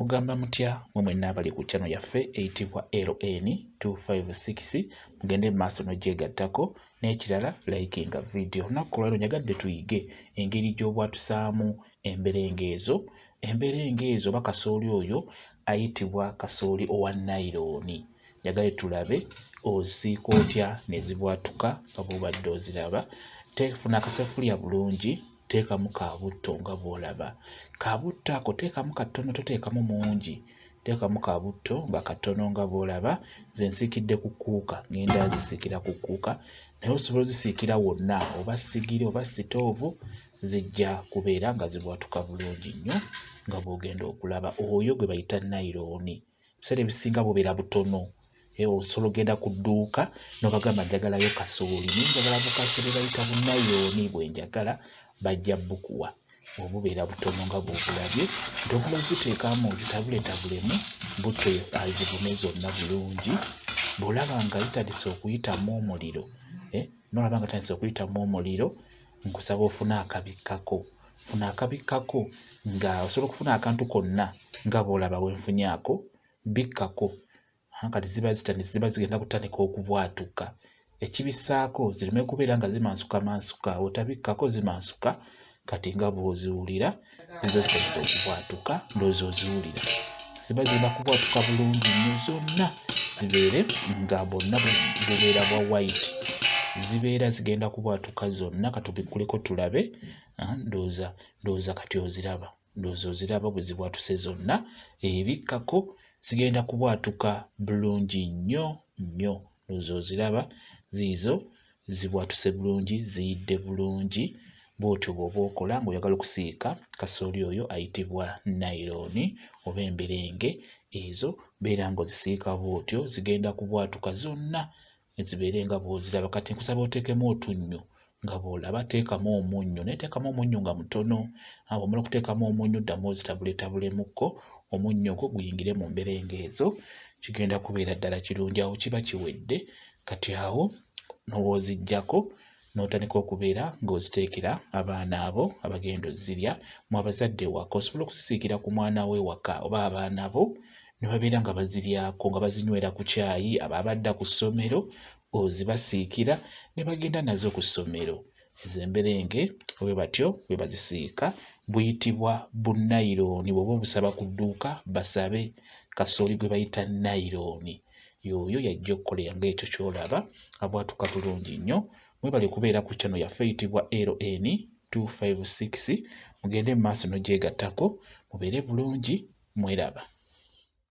Mugamba mutya mwe mwenna abali ku channel yaffe eyitibwa LN 256 mugende mu maaso n'ogyegattako n'ekirala likinga video. Olunaku olwaleero njagadde tuyige engeri gy'obwatusaamu emberenge ezo. Emberenge ezo oba kasooli oyo ayitibwa kasooli owa nayirooni. Njagadde tulabe osiika otya ne zibwatuka nga bw'obadde oziraba. Funa akasefuliya bulungi teekamu kabutto nga bw'olaba. Kabutto ako teekamu katono toteekamu mungi. Teekamu kabutto nga katono nga bw'olaba. Nze nsiikidde ku kkuuka, ŋŋenda zisiikira ku kkuuka naye osobola ozisiikira wonna oba ssigiri oba sitoovu zijja kubeera nga zibwatuka bulungi nnyo nga bw'ogenda okulaba. Oyo gwe bayita nayirooni. Ebiseera ebisinga bubeera butono. Osobola okugenda ku dduuka n'obagamba njagalayo kasooli naye njagala bukase bwe bayita bunayirooni bwe njagala bajja bukuwa. Obubeera butono nga bw'obulabye nti ogenda oziteekamu ozitabuletabulemu butto azibune zonna bulungi. Bw'olaba nga zitandise okuyitamu omuliro, n'olaba nga zitandise okuyitamu omuliro nkusaba ofune akabikkako. Funa akabikkako nga osobola okufuna akantu konna nga bw'olaba bwe nfunye ako, bikkako. Kati ziba zitandise ziba zigenda kutandika okubwatuka. Ekibisaako zireme kubeera nga zimansukamansuka, otabikkako zimansuka kati nga bw'oziwulira zizo zitandise okubwatuka ndowooza oziwulira. Ziba zirina kubwatuka bulungi nnyo zonna zibeere nga bwonna bubeera bwa white. Zibeera zigenda kubwatuka zonna katubikkuleko tulabe ndowooza ndowooza kati oziraba. Ndowooza oziraba bwe zibwatuse zonna ebikkako zigenda kubwatuka bulungi nnyo nnyo. Ndowooza oziraba ziizo zibwatuse bulungi ziyidde bulungi. Bw'otyo bw'oba okola ng'oyagala okusiika kasooli oyo ayitibwa nayirooni oba emberenge ezo beera ng'ozisiika bw'otyo zigenda kubwatuka zonna zibeere nga bw'oziraba. Kati nkusaba oteekemu otunnyu nga bw'olaba teekamu omunnyo naye teekamu omunnyo nga mutono. Bw'omala okuteekamu omunnyo ddamu ozitabuleetabulemukko omunnyo ogwo guyingire mu mberenge ezo kigenda kubeera ddala kirungi. Awo kiba kiwedde kati awo n'oziggyako n'otandika okubeera ng'oziteekera abaana abo abagenda ozzirya. Mmwe abazadde ewaka osobola okuzisiikira ku mwana wo ewaka oba abaana bo ne babeera nga baziryako nga bazinywera ku caayi abo abadda ku ssomero ozibasiikira ne bagenda nazo ku ssomero. Ezo emberenge bwe batyo bwe bazisiika buyitibwa bunnayirooni bw'oba obusaba ku dduuka basabe kasooli gwe bayita nayirooni y'oyo y'ajja okukolera ng'ekyo ky'olaba abwatuka bulungi nnyo. Mwebale kubeera ku channel yaffe eyitibwa LN 256 mugende mu maaso n'ogyegattako mubeere bulungi mweraba.